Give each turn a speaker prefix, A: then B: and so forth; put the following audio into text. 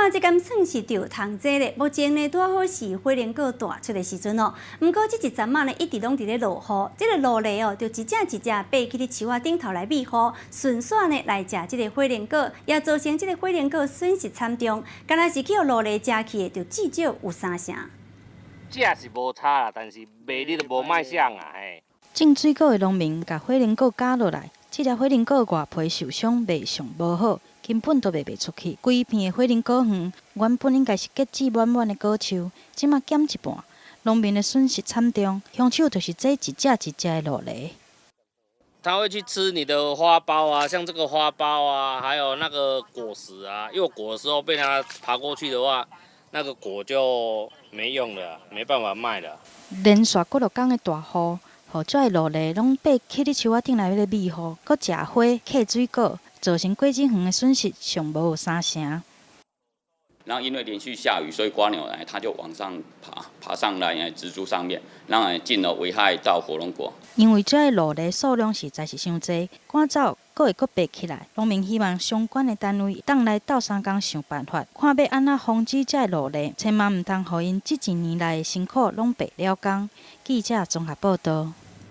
A: 看這敢算是著蟲災咧？目前呢，拄好是火龍果大出的時陣哦。毋過這一陣仔呢，一直攏佇咧落雨，這個蘆蠣哦，就一隻一隻爬去佇樹仔頂頭來覓雨，順紲呢來食這個火龍果，也造成這個火龍果損失慘重。敢若是去予蘆蠣食去的，就至少有三成。
B: 食是無差啦，但是賣你就無賣相啊嘿。
C: 種水果的農民共火龍果咬落來，這粒火龍果外皮受傷，賣相無好，根本都賣袂出去。規片的火龍果園原本應該是結子滿滿的果樹，這馬減一半，農民的損失慘重。兇手就是這一隻一隻的蘆蠣。
B: 他會去吃你的花苞啊，像這個花苞啊，還有那個果實啊。幼果的時候被它爬過去的話，那個果就沒用了，沒辦法賣了。
C: 連續幾落工的大雨，予遮的蘆蠣攏爬去佇樹仔頂來咧覓雨，閣食花、嗑水果，造成果子園的損失上無有三成。
D: 然後因為連續下雨，所以蝸牛呢，它就往上爬，爬上來植株上面，然後進而危害到火龍果。
C: 因為遮的蘆蠣數量實在是傷濟，趕走閣會閣爬起來。農民希望相關的單位當來鬥相共想辦法，看欲按怎防止遮的蘆蠣，千萬毋通予𪜶這一年來的辛苦攏白了工。記者綜合報道。